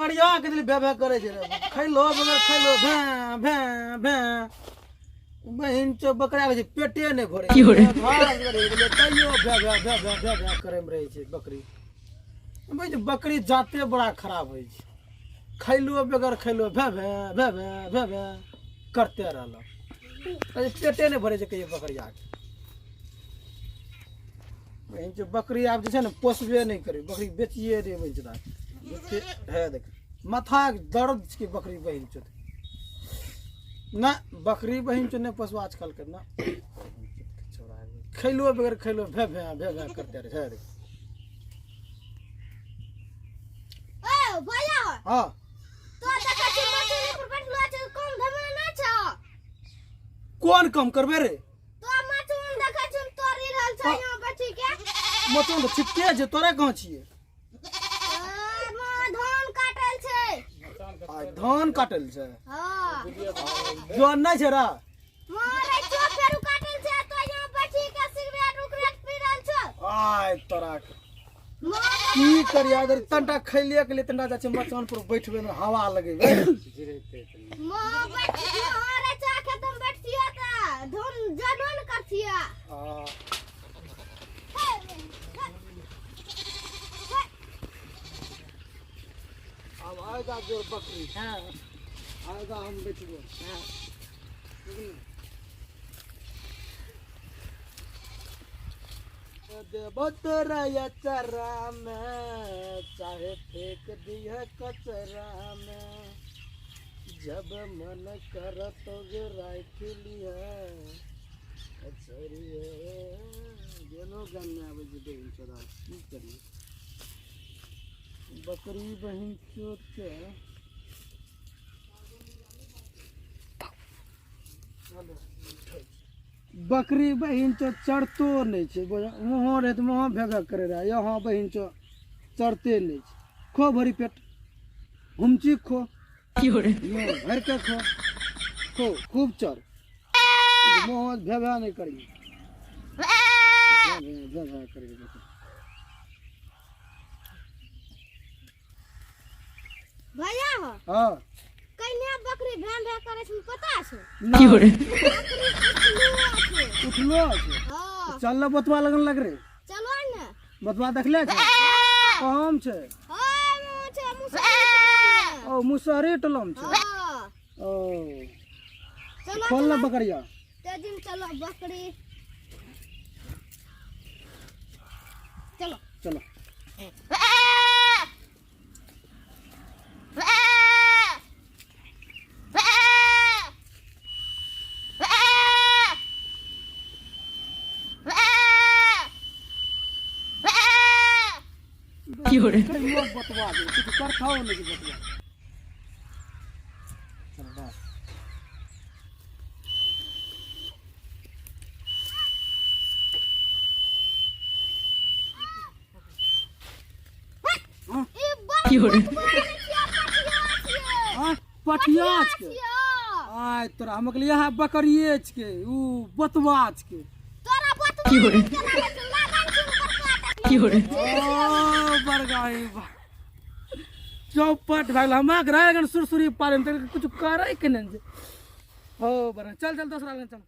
बकरिया के दिल भे भे करे छै रे। खैलो बगैर खैलो भे भे भे। बहिन चो बकरा के छै पेटे नहि भरे की हो रे? घास रहि गेलै तैयो भे भे भे भे भे भे करे मे रहै छै बकरी। बहिन चो बकरी जाते बड़ा खराब होइ छै। खैलो बगैर खैलो भे भे भे भे भे भे करते रहलो। कहै छै पेटे नहि भरे छै कहियो बकरिया के। बहिन चो बकरी आब जे छै ने पोसबे नहि करै, बकरी बेचिए देबै बहिन चोदा। हे देख माथा के दर्द छै बकरी बहिन चोद। ना बकरी बहिन चोद नहि पोसबो आजकल के ना। खैलो बगैर खैलो भे भे भे भे करते रहे। हे देख। ए भैया। हाँ। तो देखै छी मछली पर बैठलो छै, कम धमना ना छौ। कोन कम करबे रे? तो मचुन देखै छी तोरी रहल छै यहाँ बैठी के। मचुन तऽ ठीके छै, तोरा कहाँ छियै? ए, माँ धान काटल छै। आ धान काटल छै? हाँ। जन नहि छै रा? माँ रे चो फेरू काटल छै, तो यहाँ बैठी के सिगरेट उगरेट पी रहल छौ। आय तोरा के। माँ की करिया अगर तनटा खैलिए के लिए तनटा जाइ छै मचान पर बैठबे ने हवा लगेबे। माँ बैठ माँ रे चा खेतम बैठतियो त धान जनो न करतियो। आ, अब आएगा जोर बकरी। हाँ। आएगा हम बैठबो। हाँ। देबो तोरा अचरा में, चाहे फेंक दिह कचरा में, जब मन कर तो राख लिह कचरिए। गेलो गन में आबै छै बहिन चोदा, की करिए बकरी बहिन चोद के। बकरी बहिन चो चढ़तो नहि छै, वहाँ रहै तऽ वहाँ भेगा करे रहै, यहाँ बहिन चो चढ़ते नहि छै। खो भरि पेट घुमची खो, भरि के खो, खो खूब चढ़, मुँह भेगा नहि करी, भेगा करी। भैया हो। हाँ। कन्या बकरी भें भें करे छै पता छै? ना। बकरी उठलो छै। उठलो छै? हाँ। चल ना बतवा लगन लग रे। चलो ने। बतवा देखले छै? कम छै। हाँ, मुँह छै, मुसहरी टोलम। ओ मुसहरी टोलम छै। हाँ। ओ। चलो, खोल ना चलो। बकरिया। तेजी में चलो बकरी। चलो। चलो। कहियो बतवा दे, कुछ करथौ नहीं बतवा। चल बस। पटिया के आय तोरा हम कहलियै यहाँ बकरिए के ऊ बतवा के। तोरा बतवा ओ बरगाई बा चौपट भए गेल। हमरा के रहै सुरसुरी पारे कुछ करै के नहि छै। हो बड़ा चल चल दोसरा लग चल।